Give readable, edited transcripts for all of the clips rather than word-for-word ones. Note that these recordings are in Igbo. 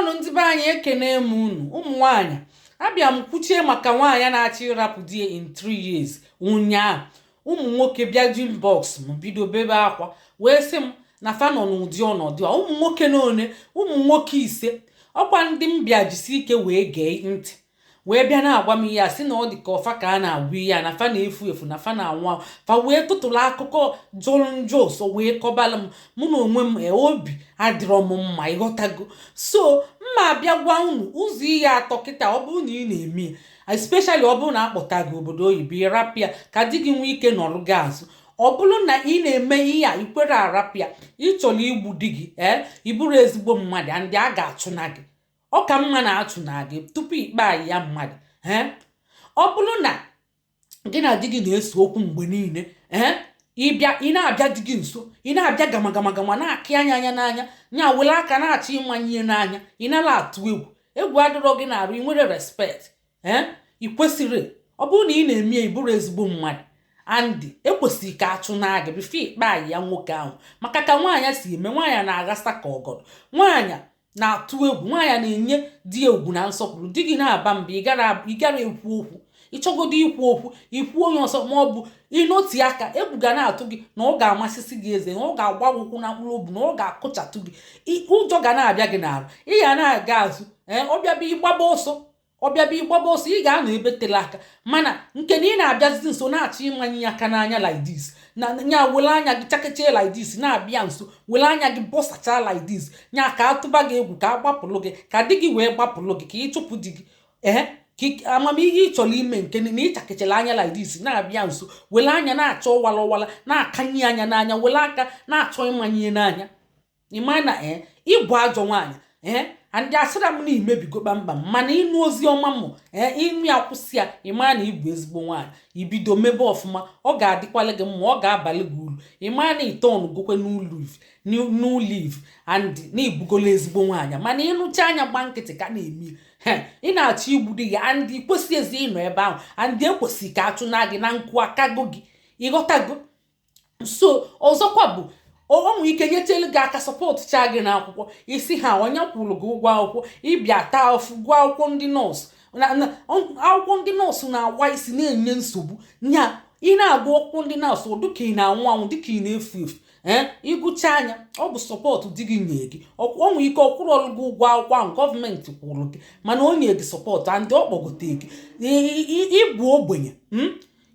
Ndewonụ, ndị be anyị, ekene m unu. Ụmụ nwaanyị, abịa m kwuchie maka nwaanyị na-achọ ịrapụ di ya in 3 years. Ụnyaahụ, ụmụ nwoke bịa ji inbox m, bido bebe akwa, wee sị m na fa nọ n'ụdị ọnọdụ a. Ụmụ nwoke n'one, ụmụ nwoke 5, ọkwa ndị m bịa jisi ike wee gee ntị, wee bịa na-agwa m ihe a, sị na ọ dị ka ọfa ka a na-agwa ihe a, na fa na-efu efu, na fa na-anwụ anwụ. Fa wee tụtụrụ akụkọ jọrọ njọ ọsọ wee kọbala m. Mụ na onwe m, obi adịrọ m mma, ịghọtago? So mma abịa gwa unu ụzọ ihe atọ kịta. Ọ bụrụ na ị na-eme ya, especially ọ bụrụ na akpọta gị obodo oyibo, ịrapịa ka di gị nwee ike nọrọ gị azụ. Ọ bụrụ na ị na-eme ihe a, ikwere arapịa, ị chọrọ igbu di gị, ee, ị bụrụ ezigbo mmadụ, ndị a ga-achụna gị. Ọ ka mma na-achụ na gị tupu ikpe anyị ya mmadụ. Ee, ọ bụrụ na gị na di gị na-ese okwu mgbe niile, ee, ịbịa, ị na-abịa di gị nso, ị na-abịa gama gama gama, na-akị anya anya n'anya, nya were aka na-achọ ịmanye ihe n'anya, ị nara atụ egwu, egwu adịrọ gị na-arụ, ị nwere respect, ee, ị kwesịrị. Ọ bụrụ na ị na-eme ya, ị bụrụ ezigbo mmadụ and ekwesịrị ka achụ na gị before ikpe anyị ya nwoke ahụ. Maka ka nwaanyị si eme, nwaanyị na-aghasa ka ọgọdọ, nwaanyị na-atụ egwu, nwaanyị na-enye di egwu na nsọpụrụ. Di gị na-aba mba, ị gara ekwu okwu, ịchọgodo ikwu okwu, ikwu onye ọzọ, ma ọ bụ ịnọti aka, egwu ga na-atụ gị na ọ ga-amasịsị gị eze, na ọ ga-agba ụkwụ na mkpụrụ obi, na ọ ga-akụchatụ gị. Ụjọ ga na-abịa gị n'arụ, ị ga na-aga azụ. Ee, ọbịa bụ ịgbaba ọsọ, ọbịa bụ ịgbaba ọsọ, ị ga-anọ ebe tere aka. Mana nke na ị na-abịazi nso, na-achọ ịmanye aka n'anya like this, na nya were anya gị chakechee like this, na-abịa nso, were anya gị bọsacha like this, nya ka atụba gị egwu, ka a gbapụrụ gị, ka di gị wee gbapụrụ gị, ka ị chụpụ di gị. Ee, ka amamihe ị chọrọ ime, nke na ịchakechara anya like this, na-abịa nso, were anya na-achọ wala wala, na-akanye anya n'anya, were aka na-achọ ịmanye n'anya, ịma na, ee, ịbụ ajọ nwaanyị. Ee, ndị asịra m na imebigo kpamkpam, mana ịnụ ozi ọma mụ, ee, ịnụ ya, kwụsị ya. Ịma na ịbụ ezigbo nwaanyị, ibido mebe ọfụma, ọ ga-adịkwala gị mma, ọ ga-abalị gị uru. Ịma na ịtọn gokwe new live and na ibugola ezigbo nwaanyị. Mana ịnụcha anya, gba nkịtị ka na-eme, ị na-achọ igbu di ya and kwesị ezi ịnọ ebe ahụ and ekwesịrị ka achụ na gị na nkụ akago gị, ịghọtago? So ọzọkwa bụ, o nwere ike nyechelu gị aka, support chaa gị n'akwụkwọ, isi ha onye kwụrụ gị ụgwọ akwụkwọ, ịbịa taa ofu gụọ akwụkwọ ndị nọọsụ. Akwụkwọ ndị nọọsụ na-awa isi, na-enye nsogbu. Nya ị na-agụ akwụkwọ ndị nọọsụ, dịka ị na-anwụ anwụ, dịka ị na-efu efu. Ee, ịgụcha anya, ọ bụ support di gị nye gị. O nwere ike ọ kwụrụ ọrụ gị ụgwọ akwụkwọ ahụ, gọọmenti kwụrụ gị, mana o nye gị support and ọ kpọgote gị. Ịbụ ogbenye,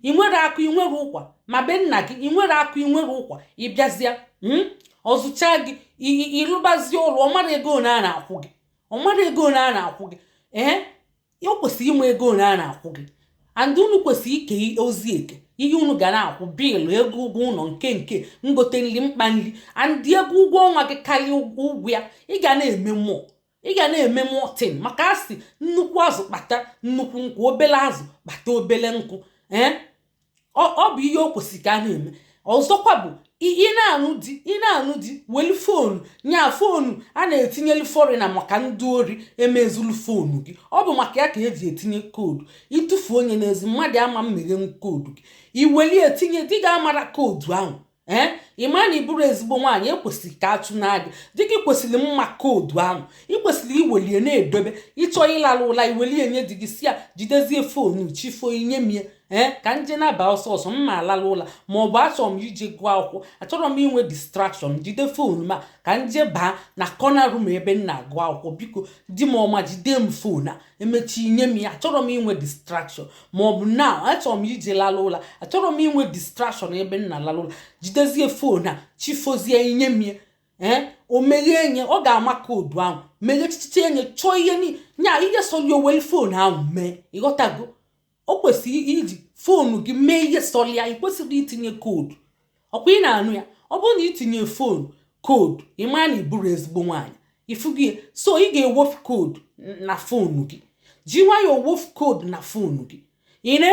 ị nwere akụ, ị nwere ụkwa, ma be nna gị ị nwere akụ, ị nwere ụkwa, ịbịazịa ọzụcha gị, ịrụbazie ọrụ, ọ mara ego one a na-akwụ gị, ọ mara ego one a na-akwụ gị. Ee, o kwesịrị ịma ego one a na-akwụ gị and unu kwesịrị ike ozi eke ihe unu ga na-akwụ: bill, ego ụgwọ ụlọ, nke ngote nri, mkpa nri, and ego ụgwọ ọnwa gị karịa ụgwọ ya. Ị ga na-eme mmụọ, ị ga na-eme mọtin, maka asị nnukwu azụ kpata nnukwu nkụ, obele azụ kpata obele nkụ. Ee, ọ bụ ihe o kwesịrị ka a na-eme. Ọzọkwa bụ, ị na-anụ di, ị na-anụ di, welu phone, nya phone a na-etinyelu foreigner maka ndị ori emezulu phone gị. Ọ bụ maka ya ka eji etinye code. Ịtụfu onye n'ezi, mmadụ ama mmeghe code gị, iweli etinye, di gị amara code ahụ. Ee, ị ma na ị bụrụ ezigbo nwaanyị, ekwesịrị ka achụ na gị. Di gị kwesịrị mma code ahụ. Ị kwesịrị iwelie na-edobe. Ịchọ ịlara ụla, iwelie nye di gị, si ya jidezie phone, chifo inye mie, ee, ka nje na-aba ọsọ ọsọ, mma alala ụla, ma ọ bụ achọrọ m ije gụọ akwụkwọ, achọrọ m inwe distraction, jide phone ma ka nje baa na corner room ebe m na-agụ akwụkwọ. Biko, di m ọma, jide m phone a, emechi inye m ya, achọrọ m inwe distraction. Ma ọ bụ na achọrọ m ije lala ụla, achọrọ m inwe distraction ebe m na-alala ụla, jidezie phone a, chifozie inye m ya. Ee, o meghee nye, ọ ga-ama code ahụ, meghee chichiche enye, chọọ ihe nya ihe sọrọ ya, oweli phone ahụ mee. Ịghọtago? O kwesịrị iji phone gị mee ihe sọrọ ya. Ị kwesịrị itinye code. Ọkwa ị na-anụ ya? Ọ bụrụ na itinye phone code, ị maa na ị bụrụ ezigbo nwaanyị ifugi. So ị ga-ewofu code na phone gị. Ji nwayọọ wofu code na phone gị. Ị na